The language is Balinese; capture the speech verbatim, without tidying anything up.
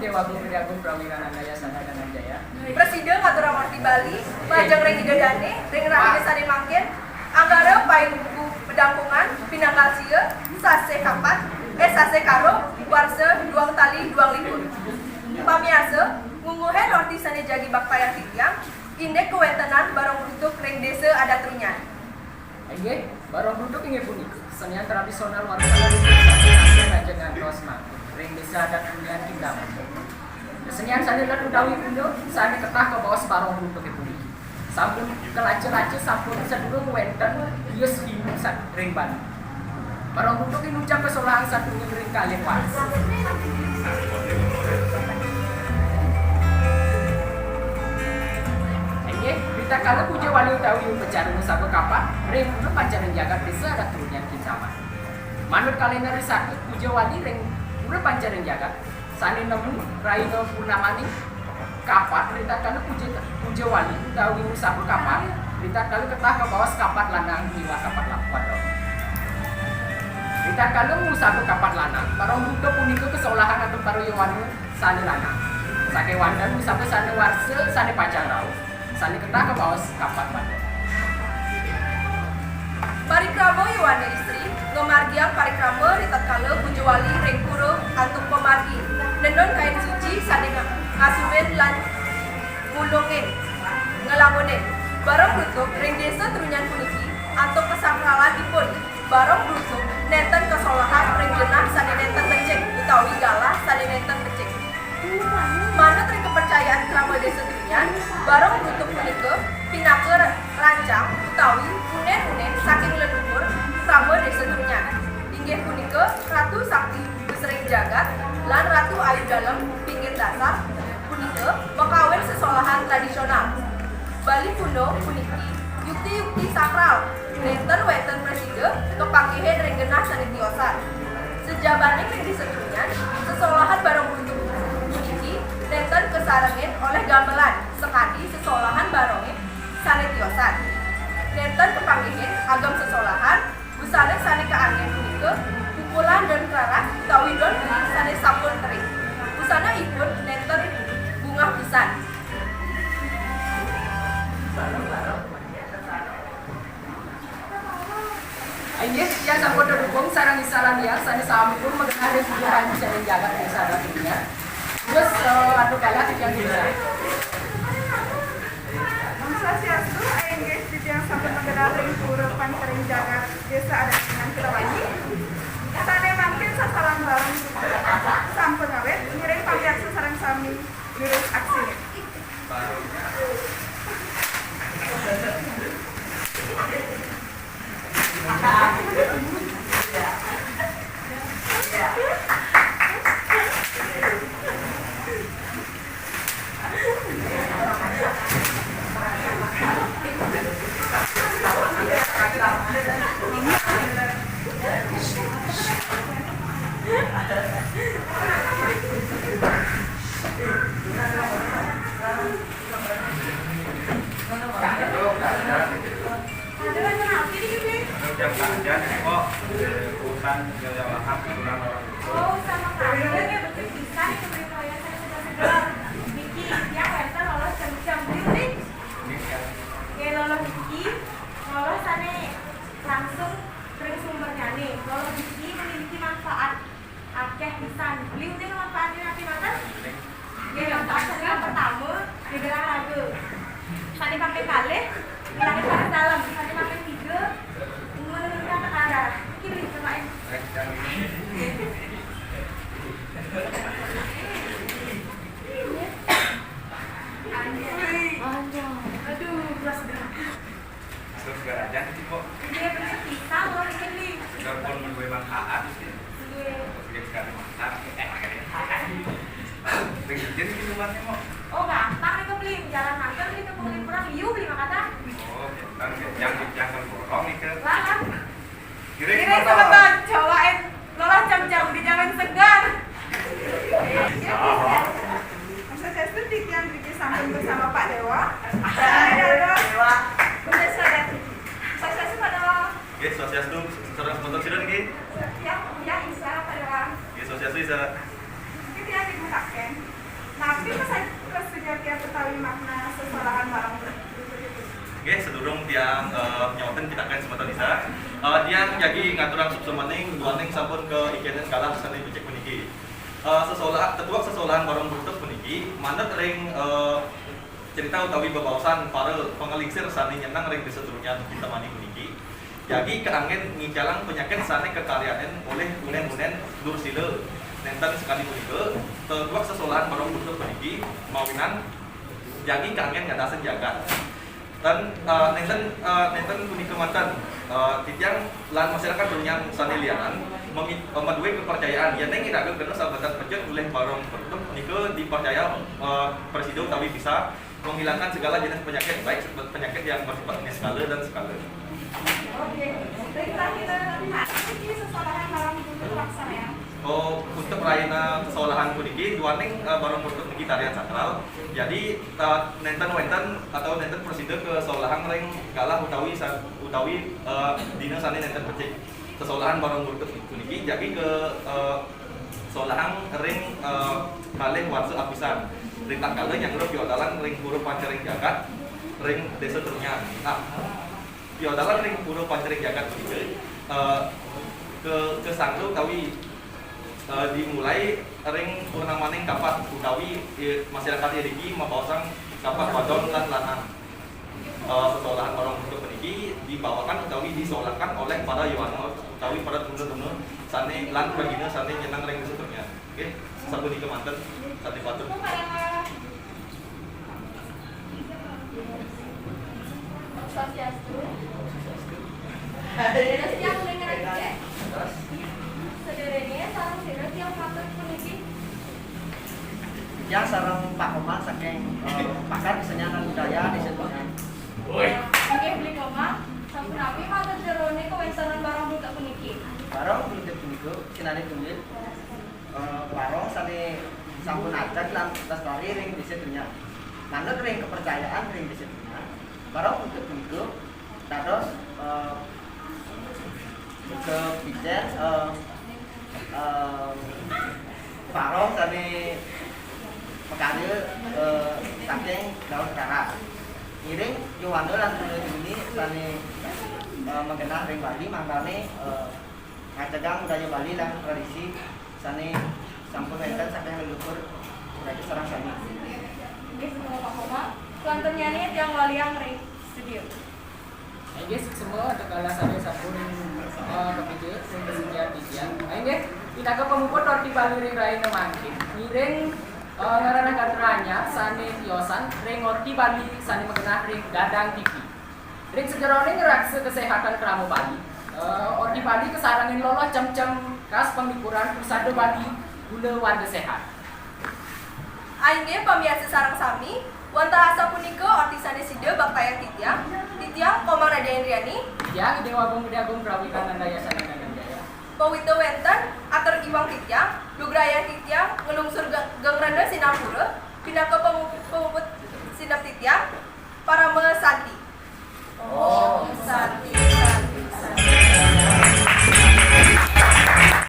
Déwa Agung Gedé Agung Prawira Nandaya Sada Dananjaya. Presida ngaturang orti Bali, majeng ring Ida Dané, ring rahina sané mangkin, anggara paing buku pedampungan, pinanggal sia, sasih kapat, eh, sasih karo, warsa duang tali duang likur. Pamiarsa, ngunguhin orti sané jagi baktayang titiang, indik kawéntenan Barong Brutuk ring Désa Adat Trunyan. Inggih, Barong Brutuk inggih punika kesenian tradisional warga Bali saking ngantos mangkin ring Désa Adat Trunyan Kintamani. Kesenian sané let utawi puna sané ketah kabaos Barong Brutuk puniki sampun kalaca-laca sampun sadurung wénten bius himne sat-, ring Bali. Barong Brutuk inucap kasolahan sadurung ring kalih waras. Inggih, ritatkala puja wali utawi upacara ngusaba kapat ring pura pancaring jagat Désa Adat Trunyan Kintamani. Manut kalender Risata, puja wali ring pura pancaring jagat sané nemu rahina purnamaning kapat, ritatkala puja, puja wali utawi ngusaba kapat, ritatkala ketah kabaos kapat lanang miwah kapat la-, wadon. Ritatkala ngusaba kapat lanang, Barong Brutuk punika kasolahan antuk para yowana sané lanang. Sakéwanten ngusaba sané warsa, sané pacang rauh, sané ketah kabaos kapat wadon. Parikrama yowana istri ngamargiang parikrama ritatkala puja wali ring pura antuk pamargi nenun kain suci sané nga-, ngasumin lan ngulungin, ngelamunin Barong Brutuk ring Désa Trunyan puniki antuk kasakralanipun. Barong Brutuk nénten kasolahan ring genah sané nénten becik utawi galah sané nénten becik. Manut ring kapercayaan krama Désa Trunyan, Barong Brutuk punika pinaka ra-, rancang utawi unin-unin saking leluhur krama Désa Trunyan. Inggih punika Ratu Sakti Besering Jagat lan Ratu Ayu Dalem Pinggir Dasar punika makawin sesolahan tradisional. Bali kuno puniki yukti-yukti sakral, nénten wénten prasida kapanggihin ring genah sané tiosan. Sajabaning ring Désa Trunyan, sesolahan Barong Brutuk puniki nénten kasarengin olih gamelan, sakadi sesolahan barongé sané tiosan. Nénten kapanggihin agem sesolahan, busana sané kaanggén punika pukulan don kraras utawi don beli sané sampun kering. Busana ipun nénten bungah pisan. Inggih, titiang sampun didukung sareng isalan liang sané sampun magenah ring pura pancaring jagat Désa Adat Trunyan. Terus, eh, anu kalah titiang dulu. Om Swastiastu, inggih titiang sampun magenah ring pura pancaring jagat Désa Adat Trunyan Kintamani. Sané mangkin sasalang bareng sampun ngawit, ngiring pamiarsa sareng sami durus aksi. Aduh, jangan, jangan, kok. Urusan yang lahap kurang orang. Oh, sama kamu ya, betul pisan itu berita saya segar-segar. Niki, ya, wénten lolos jam-jam dulu nih. Oke, lolos niki, lolos sané langsung ring sumbernyané. Lolos niki memiliki manfaat akéh pisan. Beli unin manfaatin ati maten? Nggih, manfaat sané kaping pertama, ngegerang raga. Sané kaping kalih, ngilangin panas dalem. Sané kaping tiga, menurunkan tekanan darah. Iki beli cobain. Aduh, beras dah. Terus garajan iki, Pok. Iya, bener pisan loh iki, Li. Udah pun menduwe manfaat iki. Iya. Terus dia sekali masak. Ring ijin iki rumahnya, Pok. Oh, gampang nih, Beli. Jalan mampir nih ke Pengelipuran. Yuk, Beli, makata. Oh, gampang. Yang, yang kan borong iki. Lah, kan? Kirim, kirim sama Bang. Cobain. Lolah jam-jam dijamin segar. Om Swastiastu, titiang mriki sampun bersama Pak Déwa. Pak Déwa. Bendesa dan Om Swastiastu, Pak Déwa. Nggih, Swastiastu, sareng semeton sira niki. Titiang, titiang Isa, Pak Déwa. Nggih, Swastiastu, Isa. Titiang Ibu Kapten. Mungkin kesejatian utawi makna sesolahan bareng. Nggih, sedurung tiang eh, nyautaken pitaken semeton Isa, eh, tiang jagi ngaturang suksemaning duaning sampun kaikenken galah sane becik puniki. Eh, sesolah, tetuek sesolahan bareng buntut puniki manut ring eh, cerita utawi bebaosan para pangelingsir sane nyeneng ring Desa Trunyan Kintamani puniki. Jagi kaanggén ngicalang panyakit sané kakaryanin olih unén-unén Dursila nénten sakadi punika, tetuek sesolahan bareng buntut puniki mawinan jagi kaanggén ngadasin jagat. Tan eh, nénten eh, nénten punika manten eh, titiang lan masyarakat Trunyan sané lianan mami- eh, madué kapercayaan yéning iraga kena sabetan pecut olih bareng buntut punika dipercaya eh, prasida utawi bisa menghilangkan segala jenis penyakit, baik penyakit yang bersifat niskala dan skala. Oke, baik, terakhir, eh, Pak, ini sesolahan bareng buntut laksana ya? Oh, untuk rahina sesolahan puniki, duaning eh, bareng buntut niki tarian sakral. Jadi eh, nénten wénten atau nénten prasida kasolahang ring galah utawi sa- utawi eh, dina sané nénten becik. Sesolahan bareng buntut puniki jagi ke eh, solahang ring eh, kalih warsa apisan. Ring tatkala nyanggra piodalan ring Pura Pancaring Jagat ring Desa Trunyan. Nah, piodalan ring Pura Pancaring Jagat punika eh, ke kesangga utawi eh, dimulai ring purnamaning kapat utawi eh, masyarakat iriki mabaosang kapat wadon lan lanang. Eh, sesolahan bareng buntut puniki dibawakan utawi disolahkan oleh para yowana utawi para tuna-tuna sané lan pragina sané nyeneng ring Desa Trunyan. Nggih, sapunika manten sané patut. Swastiastu. Swastiastu. Terus tiang uling ngerak cek. Terus? Sederenge sareng sira tiang matur puniki. Tiang sareng Pak Komang saking eh, Pakar Kesenian dan Budaya di Situ. Inggih, Bli Komang, sapunapi matur jerone kawéntenan barang buntut puniki? Barang buntut punika sinane tunggil eh, barang sane sampun ajeg lan lestari ring Desa Trunyan. Manut ring kepercayaan ring Desa Trunyan, barang buntut punika dados eh, kepicen eh, eh, barang sane makarya eh, saking daun karas. Ngiring yowana lan tuna-tuni sane eh, magenah ring Bali mangdane eh, ngajegang budaya Bali lan tradisi sane sampun wenten saking leluhur raja sareng sami. Inggih, menawi Pak Komang, kelanturnyane tiang waliang ring studio. Inggih, suksma antakalih sane sampun eh, kepikir ring kesenian titiang. Inggih, pinaka pamuput Orti Bali ring rahina mangkin. Ngiring eh, ngarana gatra anyar sane tiosan ring Orti Bali sane magenah ring Gadang T V. Ring sajeroning raksa kesehatan krama Bali, eh, Orti Bali kasarengin loloh cem-cem khas panglipuran Prasada Bali Gula Wanda Sehat. Inggih pamiarsa sareng sami, wantah asapunika orti sane sida baktayang titiang, titiang Komang Raden Riani. Titiang Ida Dewa Agung Gede Agung Prawitan Nandaya Sanengan Nandaya. Pawitra wenten, atur iwang titiang, lugrayang titiang, ngelung